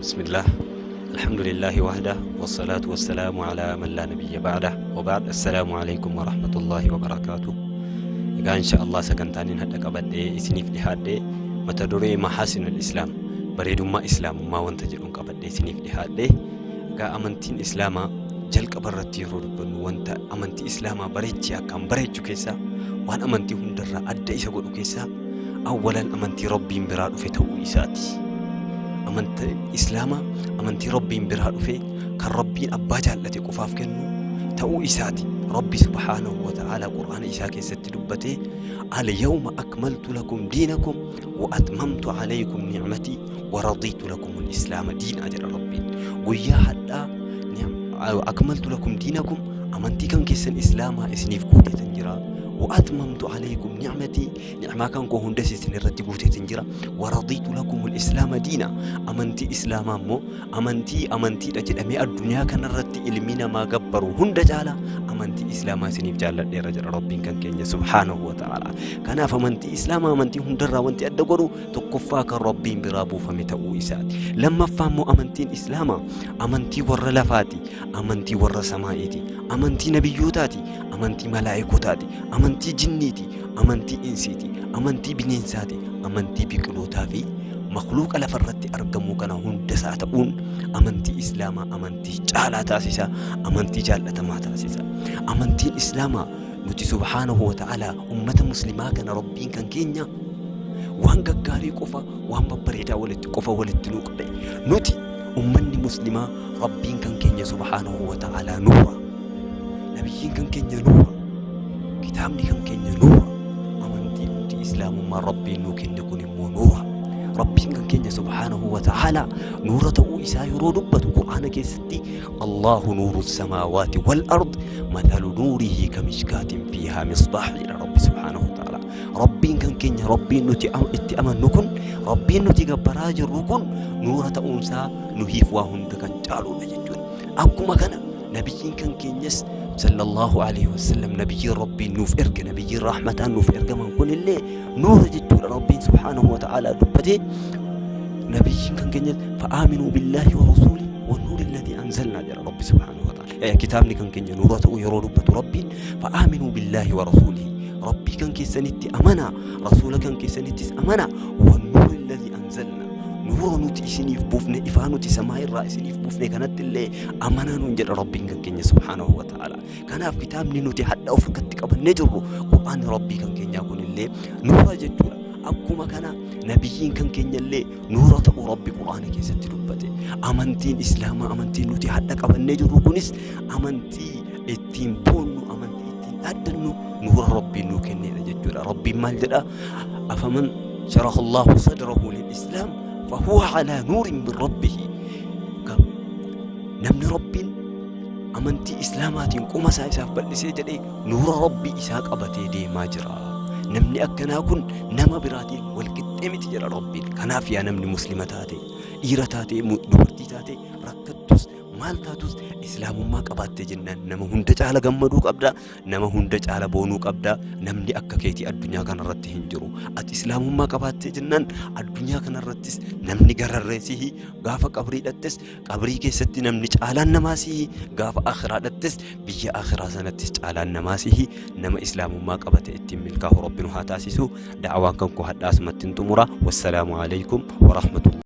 Bismillah, Alhamdulillahi wahda, wassalaatu wassalaamu alaa man laa nabiyya ba'da, wa ba'd, assalaamu alaikum wa rahmatullahi wa barakaatuh. Egaa insha Allah sagantaanin hadha qabadhee isiniif dhihaadhe mata duree mahaasinul islaam, bareedummaa islaamummaa wanta jedhuun qabadhee isiniif dhihaadhe. Egaa amantiin islaamaa jalqaba irratti yeroo dubbannu wanta amantii islaamaa bareechee akkaan bareechu keessaa, waan amantii hundarraa adda isa godhu keessaa, awwalan amantii Rabbiin biraa dhufe ta'uu isaati. Amantiin islaamaa amantii Rabbiin biraa dhufe kan Rabbiin abbaa jaallate qofaaf kennu ta'uu isaati. Rabbi subhaanahu wa ta'ala Qur'aana isaa keessatti dubbatee, al-yawma akmaltu lakum diinakum wa atmamtu alaykum ni'matii wa radiitu lakum al-islaama diinaa jedha Rabbiin. Guyyaa hadhaa akmaltu lakum diinakum, amantii kan keessan islaamaa isiniif guuteetan jira. Wa atmamtu alaykum ni'matii, ni'maa kan koo hundas isin irratti guuteetan jira. Wa radiitu lakum al-islaama diina, amantii islaamaa immoo amantii amantiidha jedhamee addunyaa kanarratti ilmi namaa gabbaru hunda caala amantii islaamaa isiniif jaalladheera jedha Rabbiin kan keenya subhaanahu wa ta'ala. Kanaaf amantii islaamaa amantii hundarraa wanti adda godhu tokkoffaa kan Rabbiin biraa buufame ta'uu isaati. Lammaffaa immoo amantiin islaamaa amantii warra lafaati, amantii warra samaa'iiti, amantii nabiyyootaati, amantii malaayikotaati, amantii jinniiti, amantii insiiti, amantii bineensaati, amantii biqilootaa fi makluuqa lafarratti argamu kana hunda isaa ta'uun amantii islaamaa amantii caalaa taasisa, amantii jaallatamaa taasisa. Amantiin islaamaa nuti subhaanahu wa ta'ala ummata muslimaa kana Rabbiin kan keenya waan gaggaarii qofa, waan babbareedaa walitti qofa walitti nuu qabe. Nuti ummanni muslimaa Rabbiin kan keenya subhaanahu wa ta'ala nuura, nabiyyiin kan keenya nuura, kitaabni kan keenya nuura, amantii nuti islaamummaa Rabbiin nuu kenne kun immoo nuura. Rabbiin kan keenya subhaanahu wa ta'ala nuura ta'uu isaa yeroo dubbatu Qur'aana keessatti, Allahu nuuru samaawaati wal ard mathalu nuurihi kamishkaatin fiihaa misbaah jedha Rabbi subhaanahu wa ta'ala. Rabbiin kan keenya, Rabbiin nuti itti amannu kun, Rabbiin nuti gabbaraa jirru kun nuura ta'uunsaa nuhiif waa hunda kan caaluudha jechuudha. Akkuma kana nabiyyiin kan keenyas sallallahu alaihi wasallam, nabiyyiin Rabbiin nuuf erge, nabiyyiin rahmataan nuuf ergaman kunillee nuura jechuudha. Rabbiin subhaanahu wa ta'ala dubbatee nabiyyiin kan keenya fa'aaminuu billaahi wa rasuuli wa nuuri alladhi anzalnaa jedha Rabbi subhaanahu wa ta'ala. Kitaabni kan keenya nuura ta'uu yeroo dubbatu Rabbiin, fa'aaminuu billaahi wa rasuulihi, Rabbii kan keessanitti amanaa, rasuula kan keessanittis amanaa, wa nuuri alladhi anzalnaa, nuura nuti isiniif buufne, ifaa nuti samaa irraa isiniif buufne kanatti illee amanaa nuun jedha Rabbiin kan keenya subhaanahu wa ta'ala. Kanaaf kitaabni nuti hadha of harkatti qabannee jirru Qur'aanni Rabbii kan keenyaa kunillee nuura jechuudha. Akkuma kana nabiyyiin kan keenya illee nuura ta'uu Rabbi Qur'aana keessatti dubbate. Amantiin islaamaa, amantiin nuti hadha qabannee jirru kunis, amantii ittiin boonnu, amantii ittiin dhaaddannu, nuura Rabbiin nuu kenneedha jechuudha. Rabbiin maal jedha? Afaman sharaha Allahu sadrahu lil islaam fahuwa alaa nuurin min rabbihi. Namni Rabbiin amantii islaamaatiin qoma isaa isaaf bal'isee jedhee nuura Rabbii isaa qabatee deemaa jira. Namni akkanaa kun nama biraatiin wal qixxee miti jedha Rabbiin. Kanaaf yaa namni muslima taate, dhiira taate, dubartii taate, rakkattus maal taatus, islaamummaa qabaattee jennaan nama hunda caala gammaduu qabda, nama hunda caala boonuu qabda. Namni akka keetii addunyaa kanarratti hin jiru. Ati islaamummaa qabaattee jennaan addunyaa kanarrattis namni gararree sihi, gaafa qabrii dhattes qabrii keessatti namni caalaan namaa sihi, gaafa akhiraa dhattes biyya akhiraa sanattis caalaan namaa sihi. Nama islaamummaa qabate ittiin milkaa'u Rabbi nu haa taasisu. Da'awaan kan koo hadhaa asumatti hin xumura. Wassalaamu alaikum warahmatullahi.